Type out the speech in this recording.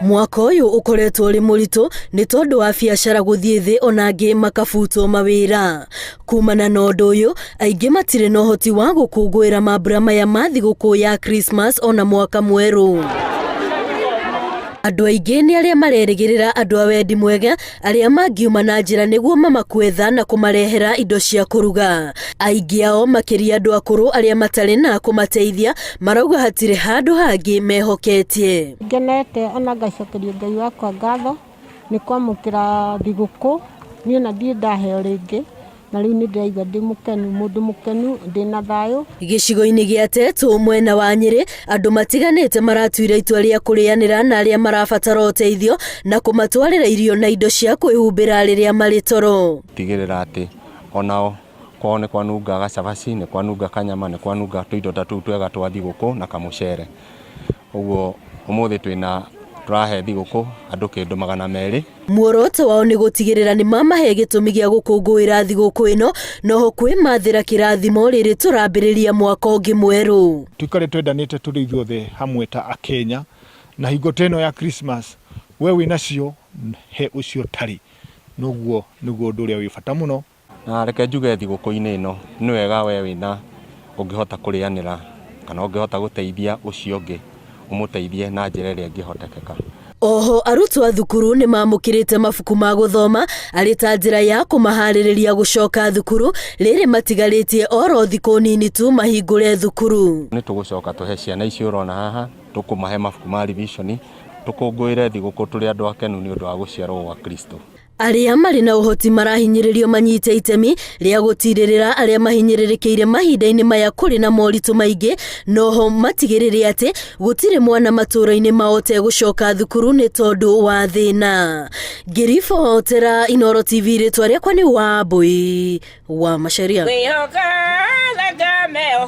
Mwaka ũyũ ũkoretwo ũrĩ mũritũ nĩ tondũ wa biacara gũthiĩ thĩ ona angĩ makabutwo mawĩra. Kumana na ũndũ ũyũ, aingĩ matirĩ na ũhoti wa gũkũngũĩra mambura maya ma thigũkũ ya Christmas ona mwaka mwerũ. Andũ aingĩ nĩ arĩa marerĩgĩrĩra andũ a wendi mwega arĩa mangiuma na njĩra nĩguo mamakue tha na kũmarehera indo cia kũruga. Aingĩ ao makĩria andũ akũrũ arĩa matarĩ na kũmateithia marauga hatirĩ handũ hangĩ mehoketie. Ngenete ona ngacokeria Ngai wakwa ngatho nĩ kwamũkĩra thigũkũ, niĩ ona ndirĩ ndaheo rĩngĩ na rĩu nĩ ndĩraigua ndĩ mũkenu, mũndũ mũkenu, ndĩna thayũ. Gĩcigo-inĩ gĩa Tetũ mwena wa Nyĩrĩ, andũ matiganĩte maratuire itua rĩa kũrĩanĩra na arĩa marabatara ũteithio na kũmatwarĩra irio na indo cia kwĩhumbĩra rĩrĩa marĩ toro. Tigĩrĩra atĩ onao kwao nĩ kwanunga gacabaci, nĩ kwanunga kanyama, nĩ kwanunga tũindo ta tũu twega twa thigũkũ na kamũcere. Ũguo ũmũthĩ twĩna tũrahe thigũkũ andũ kĩndũ 200. Muoroto wao nĩ gũtigĩrĩra nĩ mamahe gĩtũmi gĩa gũkũngũĩra thigũkũ ĩno noho kwĩmathĩra kĩrathimo rĩrĩ tũrambĩrĩria mwaka ũngĩ mwerũ. Tuikare twendanĩte tũrĩ ithuothe hamwe ta Akenya, na hingo ta ĩno ya Christmas, we wĩnacio he ũcio ũtarĩ, noguo nĩguo ũndũ ũrĩa wĩ bata mũno. Na reke njuge thigũkũ-inĩ ĩno nĩ wega we wĩna ũngĩhota kũrĩanĩra kana ũngĩhota gũteithia ũcio ũngĩ ũmũteithie na njĩra ĩrĩa ĩngĩhotekeka. Oho arutwo a thukuru nĩ mamũkĩrĩte mabuku ma gũthoma arĩ ta njĩra ya kũmaharĩrĩria gũcoka thukuru rĩrĩ matigarĩtie oro thikũ nini tu mahingũre thukuru. Nĩ tũgũcoka tũhe ciana ici ũrona haha, tũkũmahe mabuku ma revision, tũkũngũĩre thigũkũ tũrĩ andũ akenu nĩ ũndũ wa gũciarwo gwa Kristo. Arĩa marĩ na ũhoti marahinyĩrĩrio manyite itemi rĩa gũtirĩrĩra arĩa mahinyĩrĩrĩkĩire mahinda-inĩ maya kũrĩ na moritũ maingĩ, noho matigĩrĩre atĩ gũtirĩ mwana matũũra-inĩ mao ũtegũcoka thukuru nĩ tondũ wa thĩna. Ngĩribotera Inooro TV rĩtwa rĩakwa nĩ Wambũi wa Macharia. Kwĩhoka thakame.